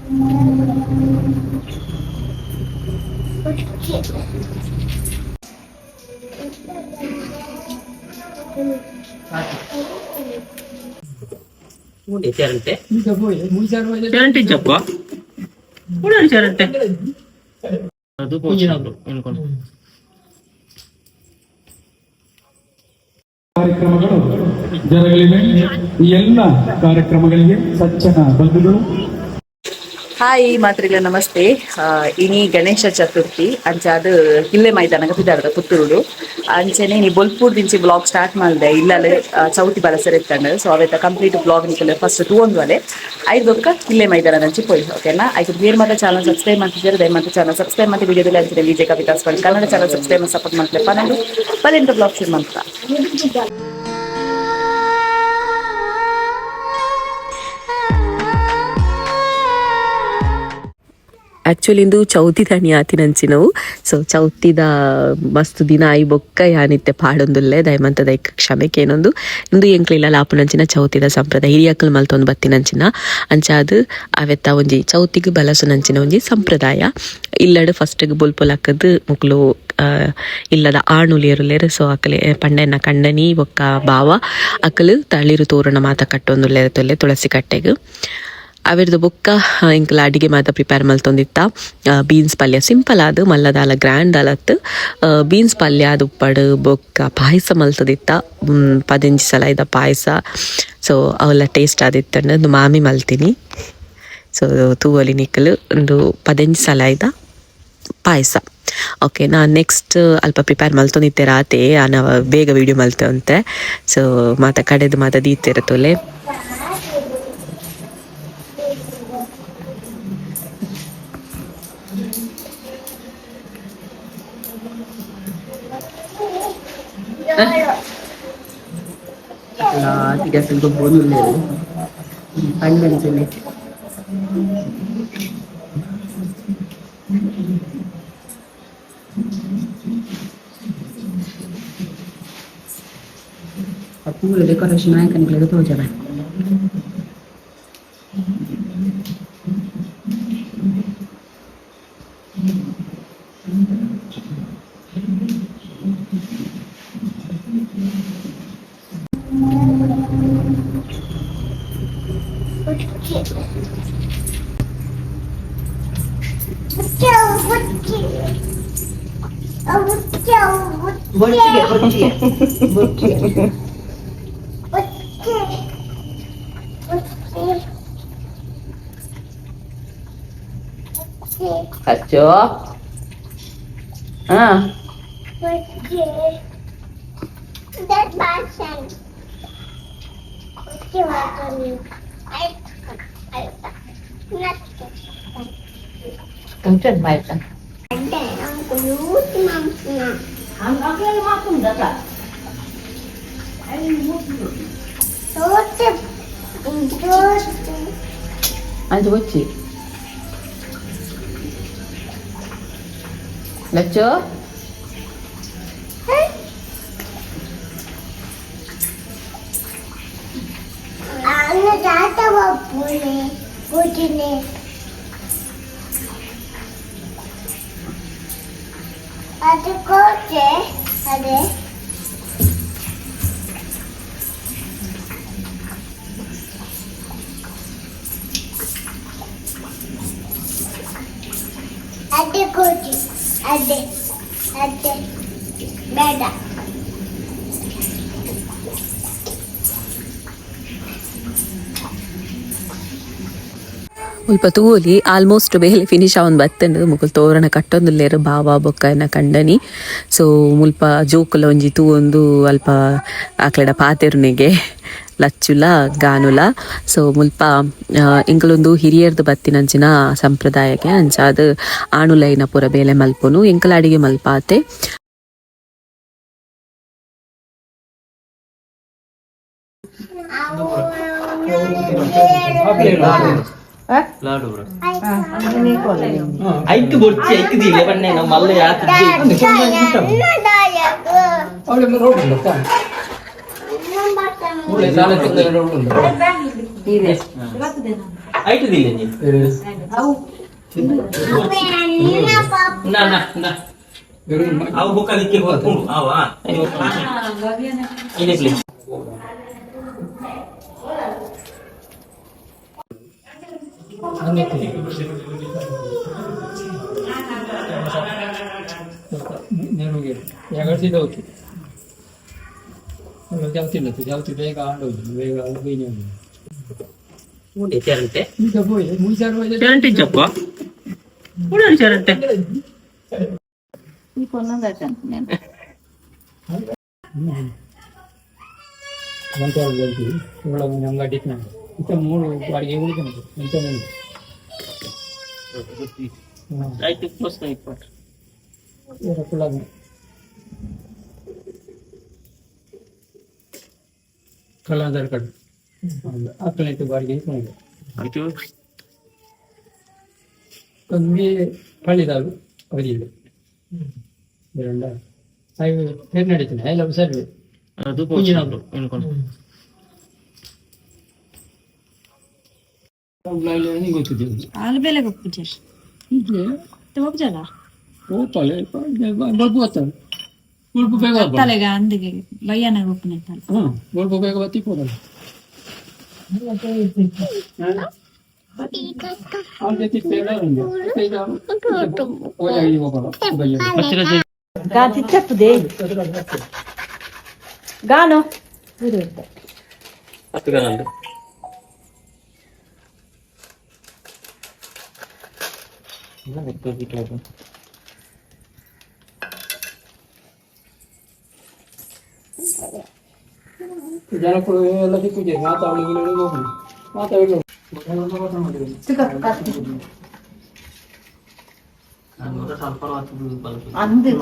ಚರಂಟೆ ಚರಂಟೆ ಚಪ್ಪ ಚರಂಟೆ ಅದು ಅನ್ಕೊಂಡು. ಕಾರ್ಯಕ್ರಮಗಳು ಜರಗಲಿವೆ. ಈ ಎಲ್ಲ ಕಾರ್ಯಕ್ರಮಗಳಿಗೆ ಸಜ್ಜನ ಬಂಧುಗಳು. ಹಾಯ್ ಮಾತ್ರಿಗಳ, ನಮಸ್ತೆ. ಇನಿ ಗಣೇಶ ಚತುರ್ಥಿ ಅಂಚಾದ ಕಿಲ್ಲೆ ಮೈದಾನಗ ಪಿದಾರ್ದ ಪುತ್ತೂರುಡು. ಅಂಚನೆ ನೀ ಬೊಲ್ಪೂರ್ ದಿಂಚಿ ಬ್ಲಾಗ್ ಸ್ಟಾರ್ಟ್ ಮಾಡಿದೆ. ಇಲ್ಲಲೆ ಚೌತಿ ಬಲಸರ್ ಇತ್ತಂಡು. ಸೊ ಅವೆತ ಕಂಪ್ಲೀಟ್ ಬ್ಲಾಗ್ ನಿಕಲ್ ಫಸ್ಟ್ ತೂವೊಂದು ಐದು ಬೊಕ್ಕ ಕಿಲ್ಲೆ ಮೈದಾನ ದಂಚಿ ಪೋಯಿ, ಓಕೆನಾ? ಐಕ್ ಬೇರೆ ಮಾತ ಚಾನಲ್ ಸಬ್ಸ್ಕ್ರೈಬ್ ಮಾಡ್ತಿದ್ದಾರೆ, ದಯಮಾಡಿ ಚಾನಲ್ ಸಬ್ಸ್ಕ್ರೈಬ್ ಮಾಡಿ. ವಿಡಿಯೋದಲ್ಲಿ ಅಂಚನೆ ವಿಜಯ್ ಕವಿತಾಸ್ ಕನ್ನಡ ಚಾನಲ್ ಸಬ್ಸ್ಕ್ರೈಬ್ ಮಾಡಿ ಸಪೋರ್ಟ್ ಮಾಡ್ತಾರೆ ಪನ್ನೊಂದು ಪಲೆಂಟು ಬ್ಲಾಗ್ ಶುರು ಮಾಡ್ತಾ. ಆಕ್ಚುಲಿ ಇಂದು ಚೌತಿ ದಾನಿ ಆತಿನಂಚಿನವು. ಸೊ ಚೌತಿದ ಮಸ್ತ್ ದಿನ ಆಯಿ ಬೊಕ್ಕ ಯಾನಿತ್ತೆ ಪಾಡೊಂದುಲ್ಲೆ, ದಯಮಂತ ದೈಕ್ ಕ್ಷಮೆ ಕೇನೊಂದು. ಇಂದು ಎಂಕ್ಲಿಲ್ಲ ಲಾಪುನಂಚಿನ ಚೌತಿದ ಸಂಪ್ರದಾಯ, ಹಿರಿಯಕಲ್ ಮಲ್ತೊಂದು ಬತ್ತಿನಂಚಿನ. ಅಂಚಾದ್ ಅವೆತ್ತ ಒಂಜಿ ಚೌತಿಗ್ ಬಲಸುನಂಚಿನ ಒಂಜಿ ಸಂಪ್ರದಾಯ. ಇಲ್ಲಡ್ ಫಸ್ಟ್ ಬೊಲ್ಪುಲಕ್ಕದ್ ಮುಕ್ಲು ಇಲ್ಲದ ಆಣುಲೇರುಲೇರು. ಸೊ ಅಕಲೆ ಪಂಡೆನ ಕಂಡನಿ ಬೊಕ್ಕ ಬಾವ ಅಕಲು ತಳಿರು ತೋರಣ ಮಾತ ಕಟ್ಟೊಂದುಲ್ಲೇರು ತೊಲ್ಲೆ ತುಳಸಿ ಕಟ್ಟೆಗ್. ಅವೆರ್ದು ಬೊಕ್ಕ ಎಂಕುಲ ಅಡಿಗೆ ಮಾತ ಪ್ರಿಪೇರ್ ಮಲ್ತೊಂದಿತ್ತ. ಬೀನ್ಸ್ ಪಲ್ಯ ಸಿಂಪಲ್ ಆದ್, ಮಲ್ಲದಾಲ ಗ್ರ್ಯಾಂಡ್ ಅಲತ್. ಬೀನ್ಸ್ ಪಲ್ಯ ಅದು ಉಪ್ಪಡು ಬೊಕ್ಕ ಪಾಯಸ ಮಲ್ತದಿತ್ತ, 15 ಸಲ ಇದ ಪಾಯಸ. ಸೊ ಅವೆಲ್ಲ ಟೇಸ್ಟ್ ಆದಿತ್ತಂಡ. ಒಂದು ಮಾಮಿ ಮಲ್ತೀನಿ. ಸೊ ತೂವಲಿ ನಿಕ್ಕಲು, ಒಂದು 15 ಸಲ ಇದ ಪಾಯಸ. ಓಕೆ, ನಾನು ನೆಕ್ಸ್ಟ್ ಅಲ್ಪ ಪ್ರಿಪೇರ್ ಮಲ್ತೊಂದಿತ್ತೆ ರಾತೆ ನಾವು ಬೇಗ ವಿಡಿಯೋ ಮಲ್ತಂತೆ. ಸೊ ಮಾತ ಕಡೆದು ಮಾತ ದೀತೆರ ತೊಲೆ. ಅಸಲು ಗೊಬ್ಬೊಂದುಲ್ಲೆರ್ ಪಂಡಂಚನೆ. ಪೂರ ಡೆಕೋರೇಷನ್ ಆಯ್ಕನಿಗೆ ತೋಜರ. ಬೊಟ್ಟಿಗೆ ಬೊಟ್ಟಿಗೆ ಬೊಟ್ಟಿಗೆ. ಅಚ್ಚೋ, ಹಾ. ಕಂಚನ್ ಬಾಯ್ತ. ಅಂಚ ಬೊಚ್ಚಿ ಲಚ್ಚೋ. ಅದು ಕೋಚೆ ಅದೇ. ಅದೇ ಕೋಚಿ, ಅದೇ ಅದೇ ಬೇಡ. ಮುಲ್ಪ ತೂವೊಲಿ, ಆಲ್ಮೋಸ್ಟ್ ಬೇಲೆ ಫಿನಿಶ್ ಆವೊಂದು ಬತ್ತಂಡು. ಮುಕುಲು ತೋರಣ ಕಟ್ಟೊಂದುಲ್ಲೆರ್ ಬಾವ ಬೊಕ್ಕ ಎನ್ನ ಕಂಡನಿ. ಸೊ ಮುಲ್ಪ ಜೋಕುಲ ಒಂಜಿ ತೂವೊಂದು ಅಲ್ಪ ಆಕ್ಲೆಡ ಪಾತೆರುನಿಗೆ ಲಚ್ಚುಲ ಗಾನುಲ. ಸೊ ಮುಲ್ಪ ಎಂಕಲೊಂದು ಹಿರಿಯರ್ದು ಬತ್ತಿನಂಚಿನ ಸಂಪ್ರದಾಯಕ್ಕೆ ಅಂಚಾದ್ ಆಣುಲೈನ ಪೂರ ಬೇಲೆ ಮಲ್ಪುನು, ಎಂಕಲ ಅಡಿಗೆ ಮಲ್ಪಾತೆ. ಲಾಡು ಬ್ರೋ ಐಕ್ ಬೊರ್ಚಿ ಐಕ್ ದೀಲೆ ಪನ್ನೆ ನಾವು ಮಲ್ಲ ಯಾತ್. ಐಟು ದಿಲ್ಲ ನೀ ನಾ ನಾ ನಾ ಅವು ಬುಕ್ಕ ದಿಕ್ಕೆ ಹೋಗ್ಕೊಂಡು ಅವ ಇದೇ. ನೆರವಿಗೆ ಎಗರ್ಸಿದ ಹೋಗಿ ಜಾವತಿಲ್ಲ, ಜಾವತಿ ಬೇಗ ಆಡೋದು ಬೇಗ. ಚರಂಟೆ. ಈಗ ಪೋಯಿ ಮುಗಿಸಾರು. ಚರಂಟೆ ಚಪ್ಪ ಉಡಾಡಿ ಚರಂಟೆ. ಮಂತ್ರಾಲಯದಲ್ಲಿ ಇವಳ ಅಂಗಡಿ ಇತ್ತ ಮೂರು ಬಾಡಿಗೆ ಉಳಿದ ಎಂತ ಮೂರು. ಆಯ್ತು, ಕ್ಲೋಸ್ ಇಪ್ಪತ್ತು. ಕಳ್ಳಾದರ ಕಡೆ ಅಕ್ಕಲೈತು ಬಾಡಿಗೆ ಇಟ್ಕೊಂಡು. ಆಯ್ತು. ಒಂದಿ ಪಳ್ಳಿದಾಳು ಅವಧಿಯಲ್ಲಿ ಎರಡ ಅವು ಪೇರು ನಡೀತೀನಿ I love sir. ಅದು ಎನ್ಕೊಂಡು. ಗೊತ್ತಿದ್ದೀವಿ. ಆಲು ಬೆಲೆ ಗೊಪ್ಪುಜರ್ ಒಪ್ಪುಜಲ್ಲ. ಹೋಗ್ತಾಳೆ, ಬಲ್ಬು ಬರ್ತಾಳೆ, ಬಲ್ಬು ಬೇಗ. ತಲೆಗ ಅಂದಿಗೆ ಬಯ್ಯನ ಗೊಪ್ಪನೆ. ಹ್ಮ್, ಬಲ್ಬು ಬೇಗ ಬತ್ತಿ ಹೋದಲ್ಲ. ಗಾತಿ ಚಪ್ಪುದೆ ಗಾನು. ಹತ್ತು ಗಂಟೆ. ಜನಕ್ಕಳು ಎಲ್ಲ ದಿಕ್ಕುಜೆ ಮಾತಾಡಲಿ ಹೋಗಿ ಮಾತಾಡಲಿ. ಅಂದು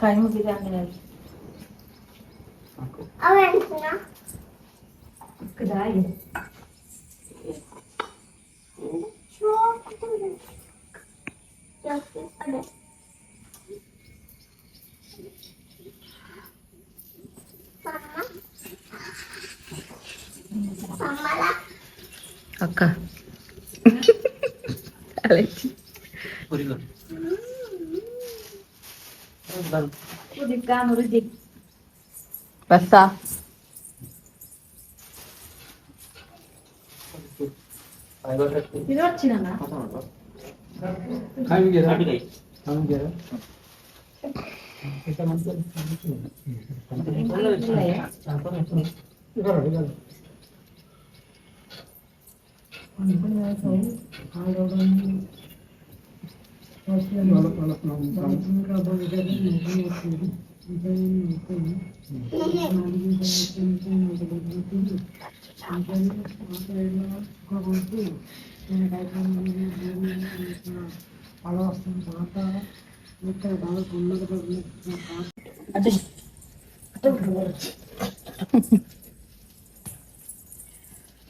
ಕೈ ಮುಗಿದ. ಅಕ್ಕ ಅಲೆಚ್ಚಿ. ಬಸ್ಸಾ.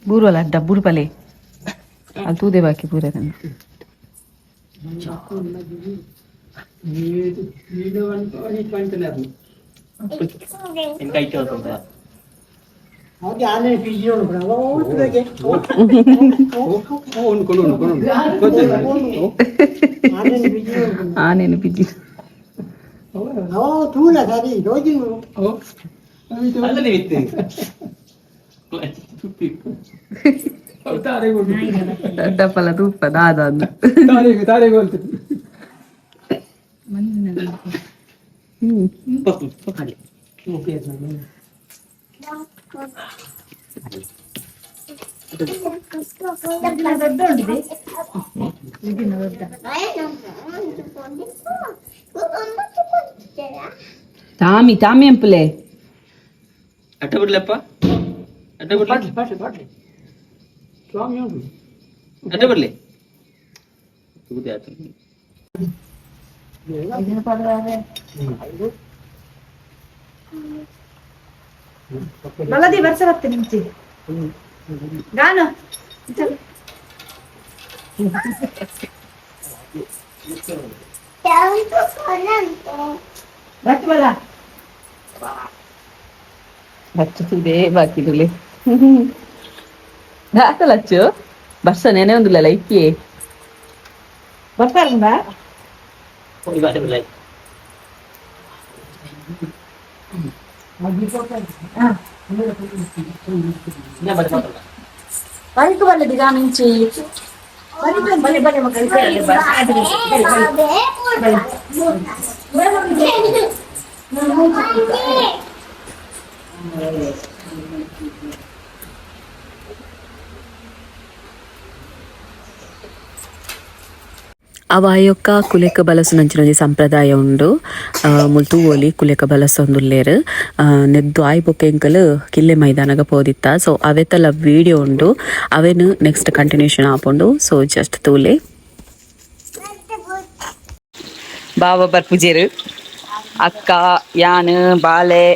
ಬೂರ್ವಲ್ಲ ಅಡ್ಡ ಬೂರ್ಬಲೆ ಅಲ್ಲಿ ತೂದೆ ಬಾಕಿ ಪೂರ. ಆನೇನು ಬಿಜಿ. ದೊಡ್ಡಪ್ಪಲ ತೂಪ ದಾದ. ತಾಮಿ ತಾಮಿ ಅಂಪುಲೆ. ಅಟ್ಟ ಬಿಡ್ಲಪ್ಪ, ಅಟ್ಟ ಬಿಡ್ಲಿ. ಅಟ್ಟ ಬಿಡ್ಲಿ. ಬಲದಿ ವರ್ಷ ಬತ್ತೆ ನಿಂಚಿ ಗಾನು. ಬಲ ಬಚ್ಚುತ್ತಿದೆ ಬಾಕಿದುಲೆ. ದಾತಲಚ್ಚು ಬರ್ಸ ನೆನೆ ಒಂದುಲ್ಲ ಲೈಕಿ. ಬರ್ತಾರಂದ. ಬರಿಕು ಬರಲಿ ಗಾಮಿಂಚಿ ಬರಿ ಬರಿ ಮಕ್ಕಳು. ಅವ ಆ ಕುಲೆಕ ಬಲಸುನಂಚಿನ ಒಂಜಿ ಸಂಪ್ರದಾಯ ಉಂಡು. ಮುಲ್ ತೂವೊಲಿ, ಕುಲೆಕ ಬಲಸೊಂದುಲ್ಲೆರ್. ನೆದ್ದು ಆಯ್ ಬೊಕ್ಕ ಎಂಕಲ್ ಕಿಲ್ಲೆ ಮೈದಾನಗ ಪೋದಿತ್ತ. ಸೊ ಅವೆತಲ ವೀಡಿಯೋ ಉಂಡು, ಅವೆನ್ ನೆಕ್ಸ್ಟ್ ಕಂಟಿನ್ಯೂಷನ್ ಆಪುಂಡು. ಸೊ ಜಸ್ಟ್ ತೂಲೆ. ಬಾವ ಬರ್ಪುಜೆರು. ಅಕ್ಕ, ಯಾನ್, ಬಾಲೆ,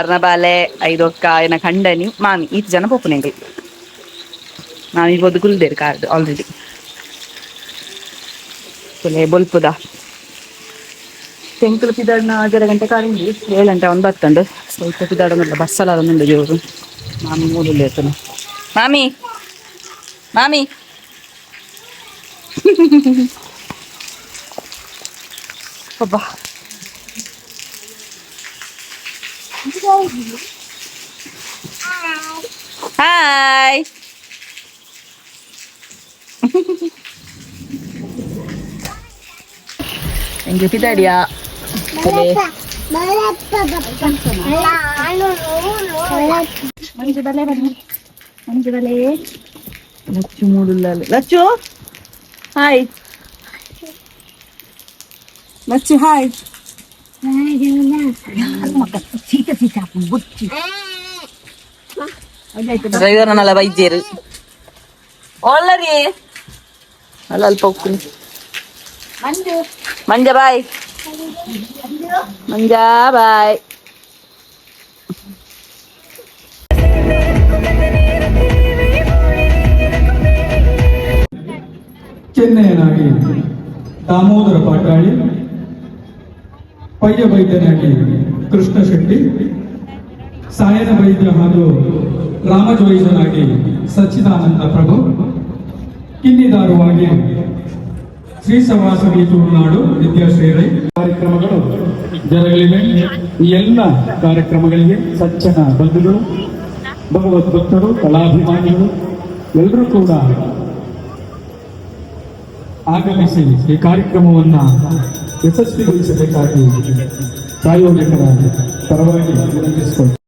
ಅರ್ನ ಬಾಲೆ, ಐದೊಕ್ಕ ಎನ್ನ ಕಂಡನಿ, ಮಾಮಿ, ಈತ್ ಜನ ಪೋಪುನೆಂಗಲ್. ಮಾಮಿ ಪೋದು ಕುಲ್ದೇರು ಕಾರ್ಡ್ ಆಲ್ರೆಡಿ. ಕುಲೆ ಬೊಲ್ಪುದ ತೆಂಕುಲು ಪಿದಾಡ್ನ ಅಜರ ಗಂಟೆ ಕಾರಿಂಡಿ 7 ಗಂಟೆ ಒಂದು ಬತ್ತಂಡು. ಸ್ವಲ್ಪ ಪಿದಾಡೊಂದುಲ್ಲ, ಬಸ್ಸಲ ಅದೊಂದುಂಡು ಜೋರು. ಮಾಮಿ ಮೂಡುಲ್ಲ ಎತ್ತನ. ಮಾಮಿ, ಮಾಮಿ, ಅಬ್ಬಾ. ಹಾಯ್. ಎಂಗೆ ಪಿದಾಡಿಯಾ? ಮಂಜು ಬಲೆ, ಬನ್ನಿ ಮಂಜು ಬಲೆ. ಲಚ್ಚು ಮೂಡುಲ್ಲ. Lachchu hi, Lachchu hi. ಸೀತ ಸೀತ ಬುಚ್ಚಿ. ಡ್ರೈವರ್ ನಲ್ಲ ಬೈಜೇರು ಓಲ್ಲರಿ ಅಲ್ಲ ಅಲ್ಪ ಹೋಗ್ತೀನಿ. ಮಂಜು. Manja bye, Manja bye. ಚೆನ್ನಯ್ಯನಾಗಿ ದಾಮೋದರ ಪಾಟಾಳಿ, ಪಯ್ಯ ವೈದ್ಯನಾಗಿ ಕೃಷ್ಣ ಶೆಟ್ಟಿ, ಸಾಯನ ವೈದ್ಯ ಹಾಗೂ ರಾಮಜೋಯಿಸನಾಗಿ ಸಚ್ಚಿದಾನಂದ ಪ್ರಭು, ಕಿನ್ನಿದಾರುವಾಗಿ ಶ್ರೀ ಸವಾಸವಿ ತುಳುನಾಡು ವಿದ್ಯಾಶ್ರೀರೈ ಕಾರ್ಯಕ್ರಮಗಳು ಜರಗಲಿವೆ. ಈ ಎಲ್ಲ ಕಾರ್ಯಕ್ರಮಗಳಿಗೆ ಸಜ್ಜನ ಬಂಧುಗಳು, ಭಗವದ್ ಭಕ್ತರು, ಕಲಾಭಿಮಾನಿಗಳು ಎಲ್ಲರೂ ಕೂಡ ಆಗಮಿಸಿ ಈ ಕಾರ್ಯಕ್ರಮವನ್ನ ಯಶಸ್ವಿಗೊಳಿಸಬೇಕಾಗಿ ಪ್ರಾಯೋಜಕರ ಪರವಾಗಿ ವಿನಂತಿಸಿಕೊಳ್ಳುತ್ತೇನೆ.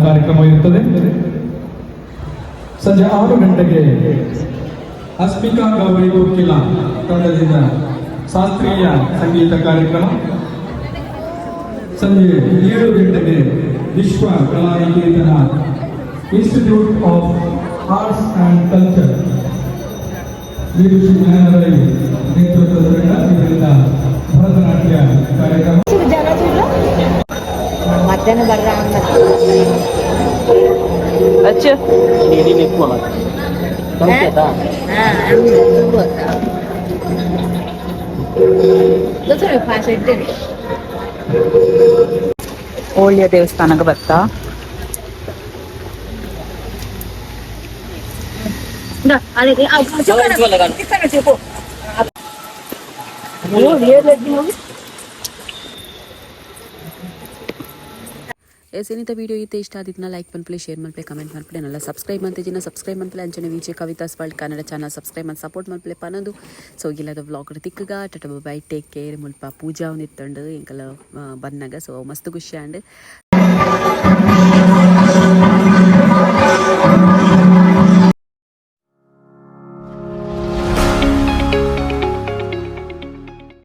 ಕಾರ್ಯಕ್ರಮ ಇರುತ್ತದೆ. ಸಂಜೆ 6 ಗಂಟೆಗೆ ಅಸ್ಮಿಕಾ ಗೌರಿ ಗುರುಕಿಲ ತಂಡದಿಂದ ಶಾಸ್ತ್ರೀಯ ಸಂಗೀತ ಕಾರ್ಯಕ್ರಮ. ಸಂಜೆ 7 ಗಂಟೆಗೆ ವಿಶ್ವ Kalaniketana institute of arts and culture ವಿದುಷಿ ಜ್ಞಾನರೈ ನೇತೃತ್ವದ ತಂಡ, ಇದರಿಂದ ಭರತನಾಟ್ಯ ಕಾರ್ಯಕ್ರಮ. ಮಧ್ಯಾಹ್ನ ಬರ್ರ. ಲಚ್ಚು. ఎక్కువ ಓಳಿಯ ದೇವಸ್ಥಾನಕ್ಕೆ ಬರ್ತಾ. ಎಸ್, ಏನಿತ ವಿಡಿಯೋ ಇತ್ತೆ ಇಷ್ಟ ಆದಿತ್ನ ಲೈಕ್ ಮನ್ಪುಲೆ, ಶೇರ್ ಮನ್ಪುಲೆ, ಕಮೆಂಟ್ ಮನ್ಪುಲೆ. ನಲ್ಲ ಸಬ್ಸ್ಕ್ರೈಬ್ ಮಂತಿಜಿನ ಸಬ್ಸ್ಕ್ರೈಬ್ ಮನ್ಪುಲೆ. ಅಂಚನೆ Vijay Kavitha's world Kannada channel subscribe ಮಾಡಿ ಸಪೋರ್ಟ್ ಮನ್ಪುಲೆ ಪನೊಂದು. ಸೊ ಇಲ್ಲದ ವ್ಲಾಗ್ ತಿಕ್ಕಗ, ಟಟ, ಬೈ, ಟೇಕ್ ಕೇರ್. ಮುಲ್ಪ ಪೂಜಾ ಒಂದಿತ್ತುಂಡು ಎಂಕಲ ಬನ್ನಗ. ಸೊ ಮಸ್ತ್ ಖುಷಿ ಆಂಡ್.